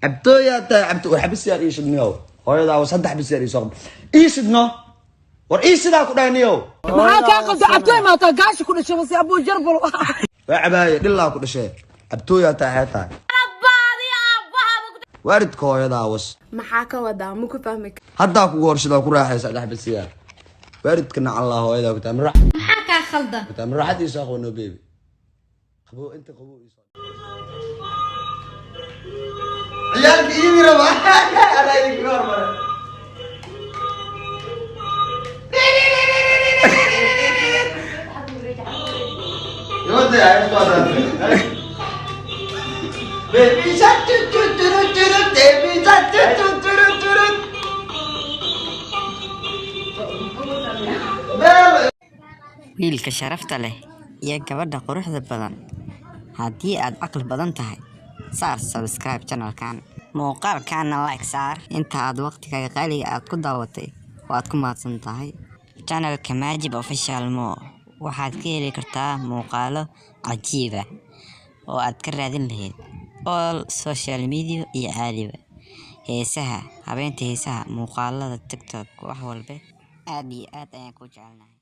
Cabtooyaa tahay, cabto. War xabis yaar ii shidniyow. Hooyadaa was hadda xabis yaar ii soo qab. Ii shidno. War ii sidaa ku dhahay niyow. Maxaa kaa qabta? Cabtooy maataa gaasha ku dhashay mase Abuu Jarbal? Waa cabaaye, dhilaa ku dhashee. Cabtooyaa tahay, xee tahay. Waalidka hooyadaa was. Maxaa ka wadaa? Ma ku fahmi? Haddaa kugu horshidaa ku raaxaysa dhexbisiyaa. Waalidka nacallaa hooyadaa ku tahay marax. Maxaa kaa khaldan? Ku tahay maraxad ii soo qabo, no baby. Qabo inta qabo ii soo. Ciyaalka iidi raba. Anaa idinkaga hormaray. Gabadha ay isku adaatay. Baby shark tut tut turut turut, baby shark tut tut turut turut. Wiilka sharafta leh iyo gabadha quruxda badan. Haddii aad caqli badan tahay, saar subscribe channelkan, muuqaalkaana like saar. Inta aad waqtigaaga qaaliga aad ku daawatay, waad ku mahadsan tahay. Channelka Majib Official Mo waxaad ka heli kartaa muuqaalo cajiib ah oo aad ka raadin lahayd all social media iyo caadiba, heesaha, habeynta heesaha, muuqaalada TikTok, wax walba. Aad iyo aad ayaan ku jecelnahay.